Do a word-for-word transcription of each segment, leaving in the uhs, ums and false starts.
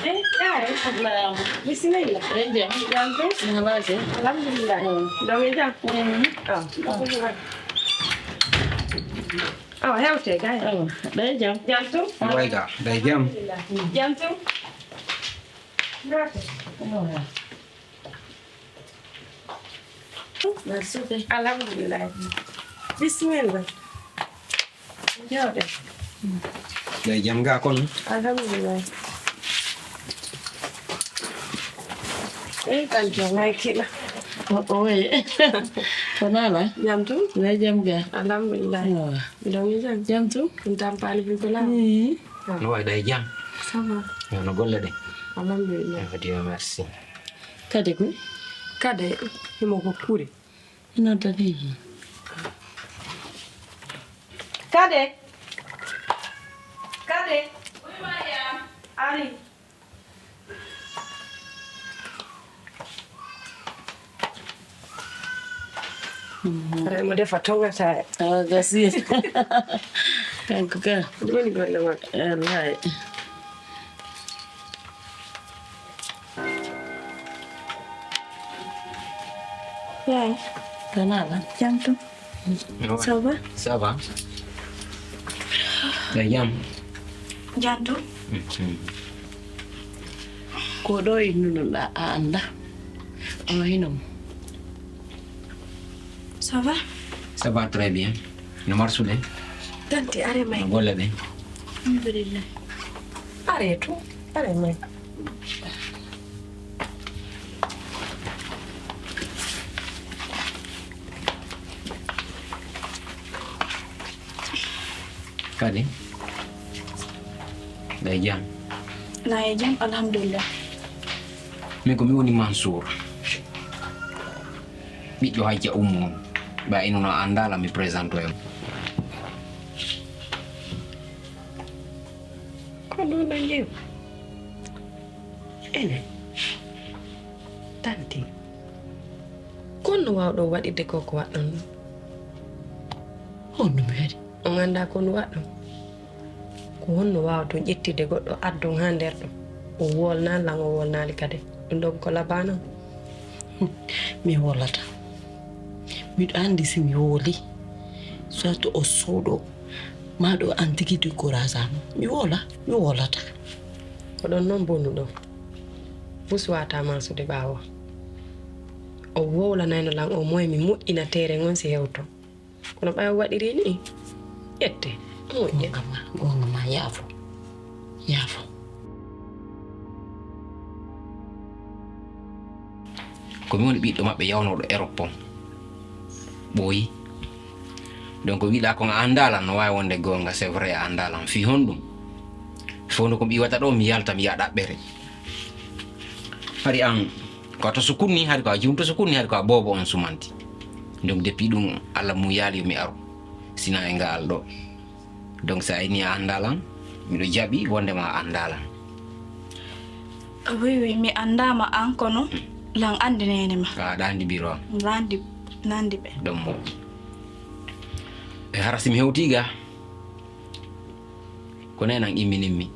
Eh, yaay. Bisimilla. Eh, jam. Jam tun? Alhamdulillah. Domi jam? Ah, awa hewte gay. Awa, ɗay jam? Jam tun? Wayga, ɗay jam? Jam tun? Alhamdulillah. Bisimilla. Jooɗe. Ɗay jam ga kon? Alhamdulillah. Eh, kan jam ay kiɗa. Oye. Ko nala? Jam tun? Ɗay jam ga? Alhamdulillah. Miɗo mi jam. Jam tun? Ɗum tampani fi ko la? No way ɗay jam? Ça va. Yo no golle ɗe? Alhamdulillah. Yo Dieu merci. Kade ko? Kade himo ko kuri. Ina dani. Kade. Kade. Ari. Aray mo defa tongata e. Awa gasi. Kanko ka. Ɗum woni golle makko. Wallahi. Yaay. Kanala. Jam tun? Ça va? Ça va. Ɗay jam? Jam tun? Ko ɗo innunoɗa a annda? Ono hino mo? Ça va? Ça va très bien. No marsude? Tanti are may. No golle ɗe? Alhamdulillah. Are tu, are may. Kadi? Ɗay jam? Ɗay jam, alhamdulillah. Min ko mi woni Mansour. Ɓiɗɗo Hajja Ummu on. Ɓa ino no anndala mi présente en. Ko ɗum ɗo jeew. Ene. Tanti. Ko honno waawɗo waɗirde ko ko waɗɗon ɗum? Honno mi waɗi? On anndaa ko no waɗɗon. Ko honno waawto ƴettirde goɗɗo addon haa nder ɗo? O wolnaali lan, o wolnaali kadi. Ɗum ɗon ko labaano? Mi wolata. Miɗo anndi si mi woli, soit o soodo, ma ɗo an tigi du courage am. Mi wola, mi wolata. Ko ɗon non bonuɗo. Bus wata mansude ɓaawo. O wowlanayno lan o moy mi moƴƴina teere ngon si hewto. Kono ɓay o waɗiri ni, ƴette, moƴƴa. Goonga ma, goonga ma, yaafo. Yaafo. Ko mi woni ɓiɗɗo maɓɓe yawnooɗo Europe on. Ɓooyi. Donc, wiɗa kon a anndaa lan, no waawi wonde goonga, c'est vrai, a anndaa lan. Fii honɗum? Fii honɗum ko mi iwata ɗo, mi yalta, mi yaha ɗaɓɓere. Hari an, ko a to sukunni, hari ko a jum to sukunni, hari ko a boobo on sumanti. Donc, depuis ɗum, Allah muuyaali yo mi aru. Sina e ngaal ɗo. Donc, so a inni a anndaa lan, miɗo jaɓi wondema a anndaa lan. Oui, oui, mi anndaama an, kono lan anndi neene ma. A, aɗa anndi biro am? Lanndi, lanndi ɓe. Ɗon moƴƴi. E hara si mi hewtii ga, ko neene an imminimmi.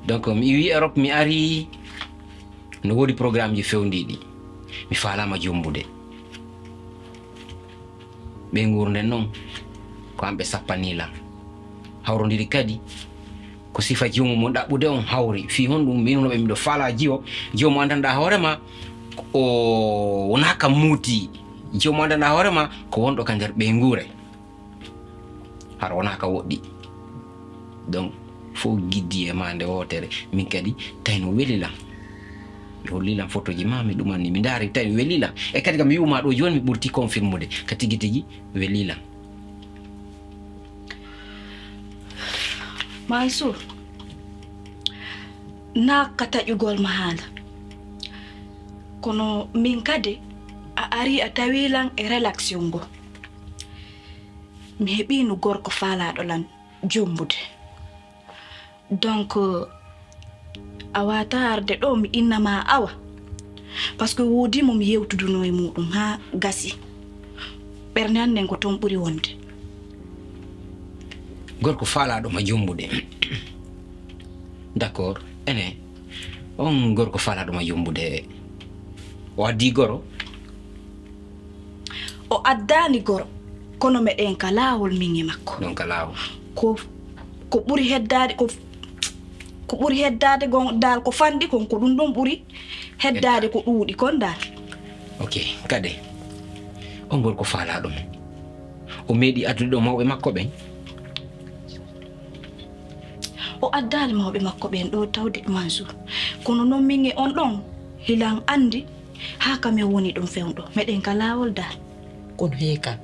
Donc, mi iwii Europe, mi arii, no woodi programmeji fewndiiɗi. Mi faalaama jombude. Ɓe nguurnden non, ko an ɓe sappanii lan. Hawrondiri kadi, ko sifa jiwo mo ɗaɓɓude on hawri. Fii honɗum? Min no ɓe miɗo faalaa jiwo, jiwo mo anndanɗaa hoore ma, O wonaa ka muuti. Joom anndanɗaa hoore ma ko wonɗo ka nder ɓeynguure. Hara wonaa ka woɗɗi. Donc, fof giddi e ma nde wootere. Min kadi, tawi no weli lan. Ɓe holli lan photoji ma, mi ɗumanni, mi ndaari, tawi weli lan. E kadi kam, mi wi'u ma ɗo jooni, mi ɓurti confirmude. Ka tigi tigi, weli lan. Mansour, naa ka taƴugol ma haala. Kono min kadi, a ari a tawi lan e relaxiongo. Mi heɓiino gorko faalaaɗo lan jombude. Donc, a waawataa arde ɗo mi inna ma awa. Parce que woodi mo mi yewtudunoo e muuɗum haa gasi. Ɓernde an nden ko toon ɓuri wonde. Gorko faalaaɗo ma jombude. D'accord. Ene, on gorko faalaaɗo ma jombude, o addi goro? O addaani goro, kono meɗen ka laawol min e makko. Ɗon ka laawol. Ko, ko ɓuri heddaade, ko, ko ɓuri heddaade gon, dal ko fanɗi kon, ko ɗum ɗon ɓuri heddaade ko ɗuuɗi kon dal. Ok, kadi, on gorko faalaaɗo mo, o meeɗi addude ɗo mawɓe makko ɓen? O addaali mawɓe makko ɓen ɗo tawde Mansour. Kono non min e on ɗon, hilan anndi, haa ka min woni ɗon fewndo. Meɗen ka laawol dal. Kono hee kan,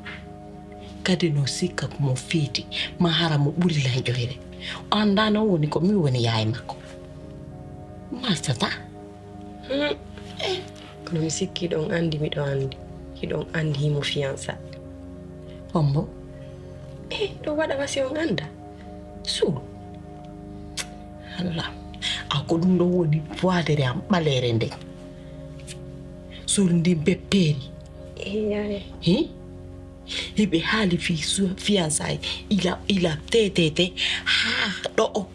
kadi no sikka ko mo feeti, ma hara mo ɓuri lan joyre. O anndaa no woni ko mi woni yaay makko. Marsata. Hmm. Eh. Kono mi sikki hiɗon anndi, miɗo anndi. Hiɗon anndi himo fiyansa. Hombo? Eh, ɗo waɗa wasi on annda. Suul. Allah. A ko ɗum ɗo woni waadere am ɓaleere nden. Suul ndin beppeeri. Eh, yaye. Hi? Hiɓe haali fii su-, fiyansaay ila, ila tetete haa ɗo o.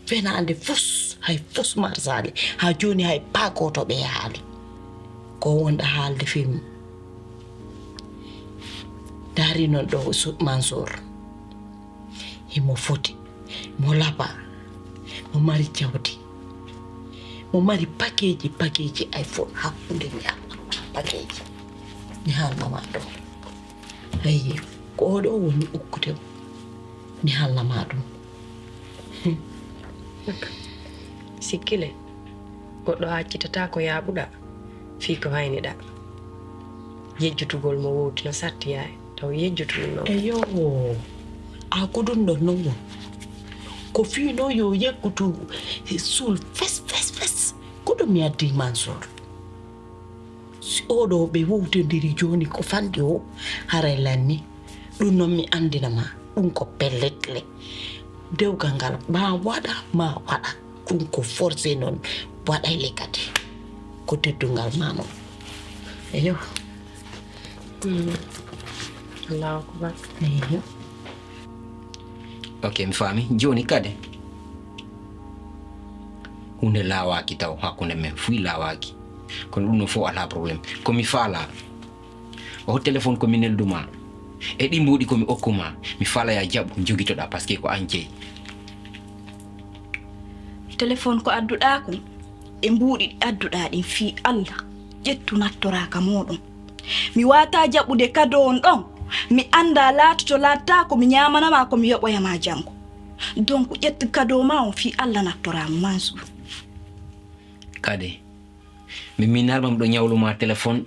Fenaande fus, hay fus marsaali. Haa jooni hay paa gooto ɓe haali. Ko wonɗa haalde fii mum. Ndaari non ɗo Su-, Mansour. Himo foti. Mo laba. Mo mari jawdi. Mo mari pakeeji, pakeeji iPhone hakkunde mi Allah. Pakeeji. Mi haalna ma ɗo. Ayyo, ko oɗo woni ukkude mo. Mi haalna ma ɗum. Sikkile, goɗɗo accitata ko yaaɓuɗa, fii ko hayniɗa. Yejjutugol mo wowti no satti yaay, taw yejjutu ɗum non. Eyo, a ko ɗum ɗon non won. Ko fii no yo yejjutu Suul fes, fes, fes. Ko ɗum mi addi Mansour. Si oɗo ɓe wowtondiri jooni ko fanɗi o, haray lanni. Ɗum non mi anndina ma, ɗum ko pellet le. Dewgal ngal ma waɗa, ma waɗa. Ɗum ko forcé non, waɗay le kadi. Ko teddungal ma non. Eyo. Mm. Allahu akbar. Eyo. Ok, mi faami. Jooni kadi, huunde laawaaki taw hakkunde men, fuy laawaaki. Kono ɗum no fof alaa problème. Ko mi faalaa, o téléphone ko mi neldu ma, e ɗi mbuuɗi ko mi okku ma, mi faalaa ya jaɓu, jogitoɗaa, parce que ko an jeyi. Téléphone ko adduɗaa kon, e mbuuɗi ɗi adduɗaa ɗin, fii Allah, ƴettu nattoraa ka mooɗon. Mi waawataa jaɓude kado on ɗon. Mi anndaa laatoto laattaako, mi ñaamana ma ko mi yoɓoya ma janngo. Donc, ƴettu kado ma on fii Allah nattoraa mo, Mansour. Kadi, mi miinaali ma miɗo ñawlu ma téléphone,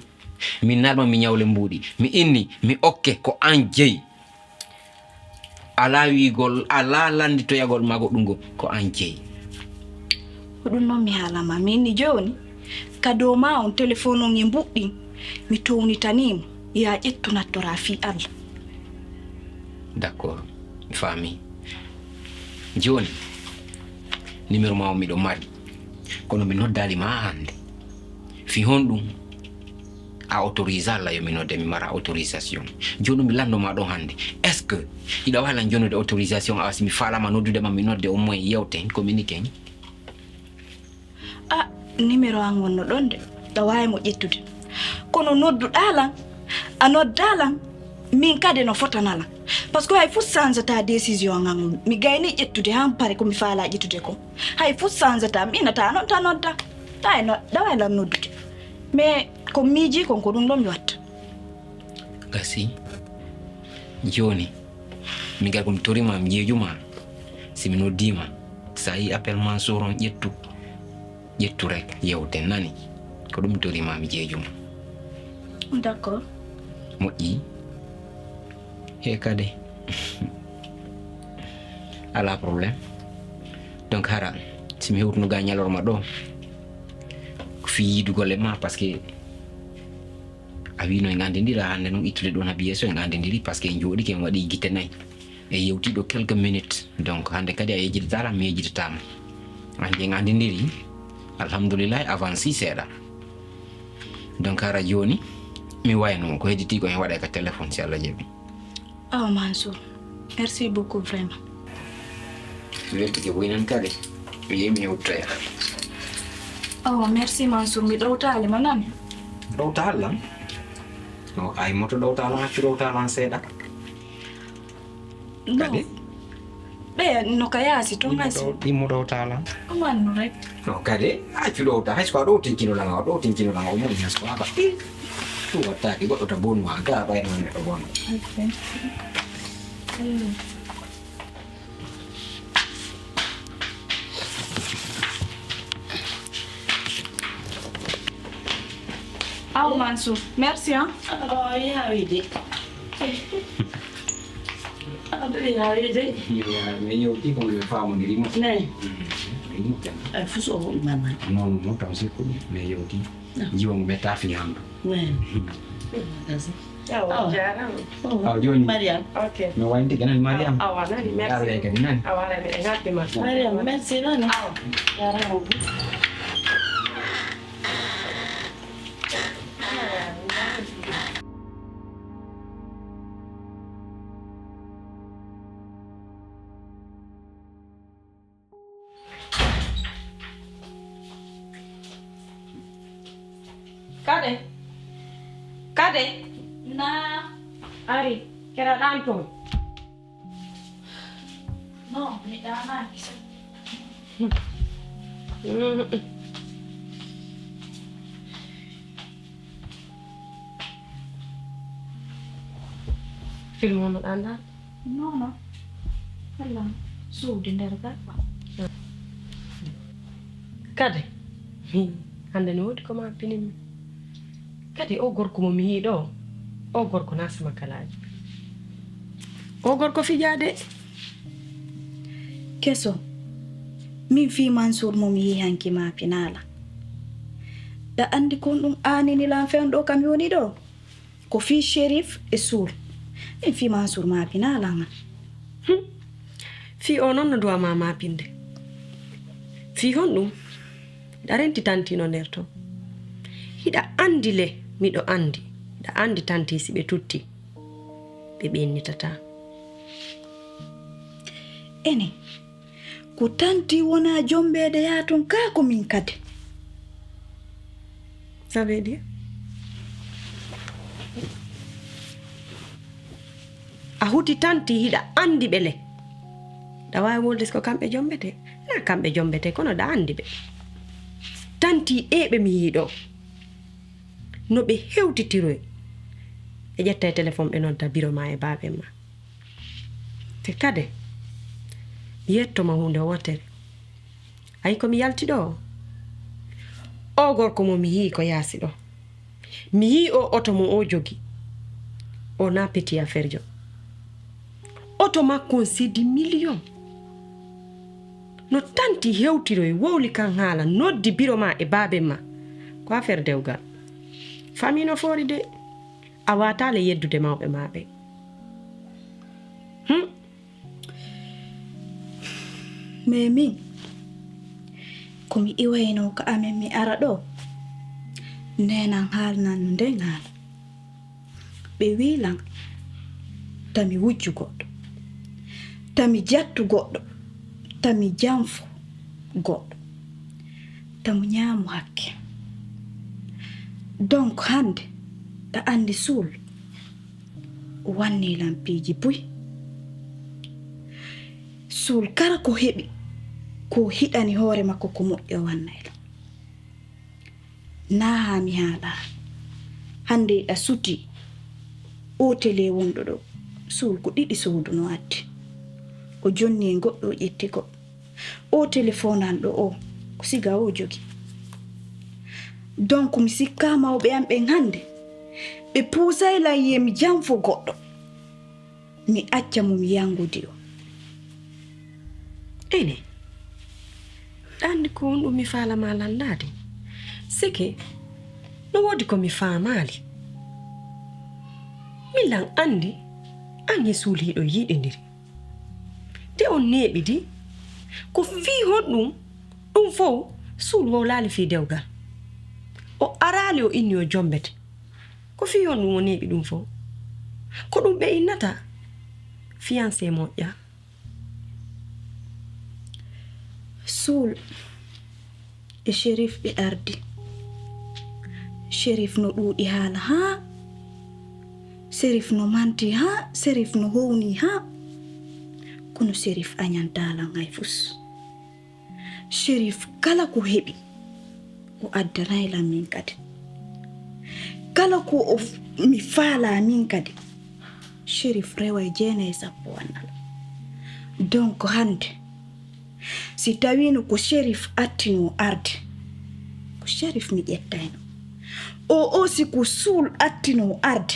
mi miinaali ma mi ñawle mbuuɗi. Mi inni, mi okke, ko an jeyi. Alaa wiigol, alaa lannditoyagol ma goɗɗum goo, ko an jeyi. Ko ɗum noon mi haala ma, min ni jooni, kado ma on, téléphone on e mbuuɗi ɗin, mi townitanii mo, yaa ƴettu nattoraa fii Allah. D'accord, mi faamii. Jooni, numéro ma on miɗo mari, kono mi noddaali ma hannde. Fii honɗum? A autorise Allah yo mi nodde, mi mara autorisation. Jooni mi lanndo ma ɗon hannde. Est-ce que hiɗa waawi lan jonude autorisation, awa si mi faalaama noddude ma, mi nodde au moins yewten, communiquen? A, numéro an wonno ɗon de. Ɗa waawi mo ƴettude. Kono nodduɗaa lan, a noddaa lan, min kadi no fotana lan. Parce que hay fuu sanzataa décision an on. Mi gayni ƴettude han pare ko mi faalaa ƴettude kon. Hay fuu sanzataa, mi inata non ta nodda. Ɗa e no-, ɗa waawi lan noddude. Mais ko miiji kon, ko ɗum ɗo mi watta. Gasi. Jooni, mi gar ko mi torima, mi jeejuma. Si mi noddima, sa yi appel Mansour on, ƴettu. Ƴettu rek, yewten, nani? Ko ɗum mi torima, mi jeejuma. D'accord. Moƴƴi. He kadi. Ala problème. Donc hara, si mi hewtuno ga ñalorma ɗo, ko fii yiidugol e ma, parce que a wino en anndindira, hannde noon ittude ɗon habi yeeso en anndindiri, parce que en jooɗike, en waɗi gite nayi. E yewtiɗo quelques minutes. Donc hannde kadi a yejjitataala, mi yejjitataama. Anndi en anndindiri, alhamdulillahi, avance seeɗa. Donc hara jooni, mi wayno ko hedditi ko en waɗa ka téléphone, si Allah jaɓi. Awa Mansour, merci beaucoup vraiment. Mi weltike boy nan kadi. Mi yehi mi yewtoya. Awa, merci Mansour, mi ɗowtaali ma nan. Ɗowtaali lan? No, ay moto ɗowtaali lan, accu ɗowtaali lan seeɗa. Non. Kadi? Ɓe no ka yaasi to ngasi. Ɗimmo ɗowtaali lan. Ɗum annu rek. No, kadi, accu ɗowta, hay so ko a ɗowtinkino lan, a ɗowtinkino lan, o mum ñas ko aba. Ɗum wattaaki goɗɗo to bonu ma, ga ɓay noon neɗɗo bonu. Mm. Aw Mansour, merci hein. Oh, yaawi de. Aɗa yaawi de. Mi yewti ko mi faamodiri mo. Ne. Ɗum tan. Ay fuso o imana. Noon mo tan sikkuɗum mi yewti. Jiwon ɓe tafi ñamdu. Ne. Awa jaaraama. Aw jooni. Mariam. Ok. Mi waynti ganan Mariam. Awa nani, merci. Arwe kadi nani. Awa nani, e happy man. Mariam, merci nani. Awa. Jaaraama. Kade? Kade? Na. Ari, kera ɗan toon. Non, mi ɗaanaaki. Filmo mo ɗan ɗan? Non, non. Alla suude nder garba. Kade? Hande no woodi ko ma pinimmi. Kade o gorko mo mi yiɗo, o gorko na sama kalaaji. O gorko fijaade. Keso, min fii Mansour mo mi yi'i hanki ma pinaala. Ɗa anndi kon ɗum aanini lan fewndo kam woni ɗo? Ko fii Sherif e Suul. Min fii Mansour ma pinaala ngal. Fii o noon no duwa ma maapinde. Fii honɗum? Hiɗa renti tanti no nder to. Hiɗa anndi le, miɗo anndi. Hiɗa anndi tanti si ɓe tutti, ɓe ɓennitataa. Ene, ko tanti wona jombeede yaa ton kaa ko min kadi? Ça veut dire? A huti tanti hiɗa anndi ɓe le. Ɗa waawi wolde ko kamɓe jombete? Na kamɓe jombete, kono ɗa anndi ɓe. Tanti e ɓe mi yiɗo. No ɓe hewtitiroy. Ɓe ƴetta e téléphone ɓe nodda biro ma e baaɓe ma. Te kade, mi yetto ma huunde wootere. Ayi ko mi yalti ɗo? O gorko mo mi yii ko yaasi ɗo. Mi yii o oto mo o jogi. O na petit affaire jo. Oto makko on c'est des millions. No tanti hewtiroy wowli kan haala noddi biro ma e baaben ma. Ko affaire dewgal. Famille no foori de. A waataale yeddude mawɓe ma ɓe. Hmm. Mais min, ko mi iwaynoo ka amen mi ara ɗo, nenan haalnan no nden haala. Ɓe wii lan, tami wujju goɗɗo, tami jattu goɗɗo, tami janfo goɗɗo, tamu ñaamu hakke. Donc hannde, ɗa anndi Suul wannii lan piiji buy. Suul kala ko heɓi, ko hiɗani hoore makko ko moƴƴo wannay lan. Naa haa mi haala. Hannde a suti. O tele wonɗo ɗo. Suul ko ɗiɗi sooduno addi. O jonni e goɗɗo o ƴetti goɗɗo. O telefonan ɗo o. Ko siga o jogi. Donc mi sikka mawɓe am ɓen hannde. Ɓe puusay lan ye mi janfo goɗɗo. Mi acca mo mi yangudi o. Ene, ɗa anndi ko honɗum mi faala ma lanndaade? Sike, no woodi ko mi faamaali. Milan anndi an e Suul hiɗon yiɗindiri. Te on neeɓidi, ko fii honɗum ɗum fow Suul wowlaali fii dewgal? O araali o inni o jombete. Ko fii honɗum o neeɓi ɗum fow? Ko ɗum ɓe innata fiyansee moƴƴa. Suul e Sherif ɓe ardi. Sherif no ɗuuɗi haala haa. Sherif no manti haa. Sherif no howni haa. Kono Sherif añantaa lan hay fus. Sherif kala ko heɓi, o addanay lan min kadi. Kala ko o f-, mi faalaa min kadi, Sherif reway jeenay sappo wannala. Donc hannde, si tawiino ko Sherif attinoo arde, ko Sherif mi ƴettayno. O aussi ko Suul attinoo arde,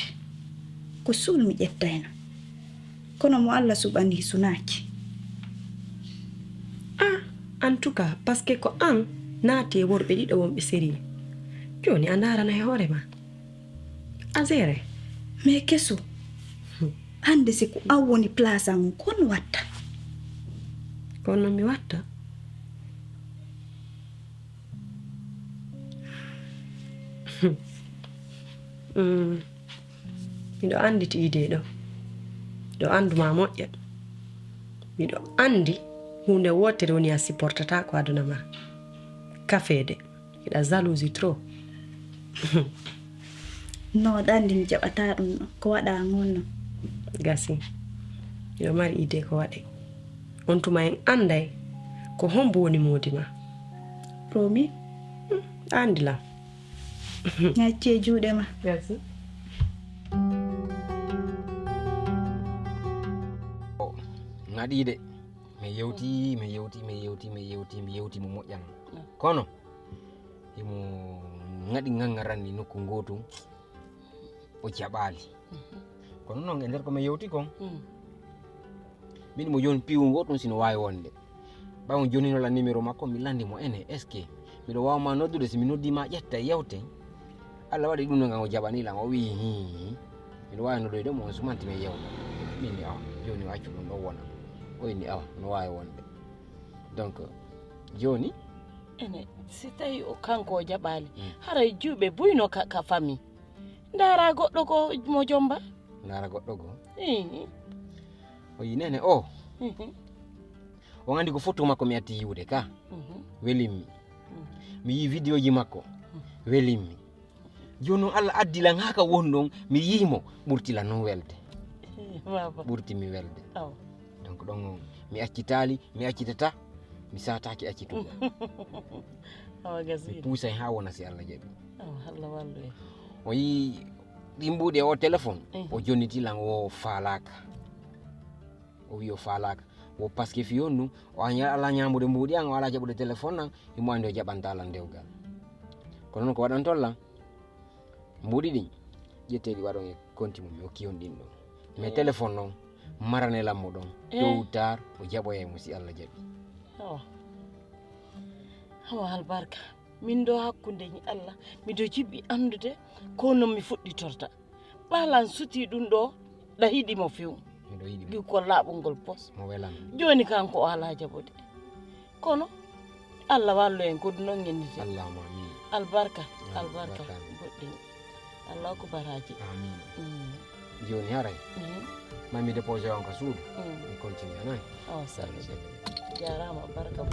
ko Suul mi ƴettayno. Kono mo Alla suɓanii sunaaki. Ah, en tout cas, parce que ko an naati e worɓe ɗiɗo wonɓe sérieux. Jooni a ndaarana e hoore ma. A seere. Mais keso. Hmm. Hannde si ko an woni place an, ko honno watta? Ko honno mi watta? Hmm. Miɗo anndi ti idée ɗo. Miɗo anndu ma moƴƴa. Miɗo anndi huunde wootere woni a supportata ko aduna ma. Kafeede. Hiɗa jalousie trop. Non, ɗa anndi mi jaɓataa ɗum ɗon. Ko waɗa ngon non. Gasi. Miɗo mari idée ko waɗe. On tuma en annday ko hombo woni moodi ma. Promis? Hmm, a anndi lan. Mi acci e juuɗe ma. Merci. Ngaɗi de. Mi yewti, mi yewti, mi yewti, mi yewti, mi yewti mo moƴƴan. Mm. Kono, himo ngaɗi ŋaŋŋaranni nokku ngootu, o jaɓaali. Mhm. Kono noon, e nder ko mi yewti kon, mm, min mo jooni piiwu ngoo tun si no waawi wonde. Ɓay on jonnino lan numéro makko, mi lanndi mo, ene, est-ce que miɗo waawa ma noddude? Si mi noddii ma, ƴetta, yewten. Alla waɗi ɗum no, ngam o jaɓanii lan, o wi'i, hii, miɗo waawi noddoyde mo, on sumanti mi yewta. Min ni, awa, jooni o accu ɗum ɗon wona. O inni, awa, no waawi wonde. Donc, jooni? Ene, si tawi o, kanko o jaɓaali, mm, haray juuɓe buyno ka, ka famille. Ndaara goɗɗo ko mo jomba. Ndaara goɗɗo goo. Ii. O yi nene o. Mhm. On anndi ko photo makko mi atti yiwude ka. Mhm. Welimmi. Mhm. Mi yi videoji makko. Mhm. Welimmi. Jooni noon Alla addi lan haa ka won ɗon, mi yii mo, ɓurti lan noon welde. Baba. Ɓurti mi welde. Awa. Donc ɗon on, mi accitaali, mi accitata, mi saataaki accitugol. Awa, mi gasii. Puusay haa wona si Alla jaɓi. Awa, Alla wallu en. O yii ɗi mbuuɗi e o téléphone, mhm, o jonniti lan o faalaaka. O wii o faalaaka. Wo parce que fii on ɗum, o aña-, alaa ñaamude mbuuɗi an, o alaa jaɓude téléphone an, himo anndi o jaɓantaa lan dewgal. Kono noon ko waɗantoo lan? Mbuuɗi ɗin, ƴettee ɗi waɗon e konti mum, mi okki on ɗin ɗon. Mais, eh, téléphone noon, maranelan mo ɗon. Eh. Tôt ou tard, o jaɓoyay mo si Alla jaɓi. Awa. Awa, albarka. Min ɗo hakkunde ni Alla, miɗo jiɓi anndude ko no mi fuɗɗitorta. Ɓaalan sutii ɗum ɗo, ɗa hiɗi mo few. Miɗo yiɗi mo. Giw ko laaɓungol pos. Mo welan. Jooni kanko o alaa jaɓude. Kono, Alla wallu en ko ɗum ɗon ngenniti. Allahumma amin. Albarka, amin, albarka, barka. Goɗɗin. Alla hokku baraaji. Amin. Mm. Jooni haray. Mhm. Ma mi déposé on ka suudu. Mm. Mi continue, a nani? Awa, sabi. Jaaraama, barka.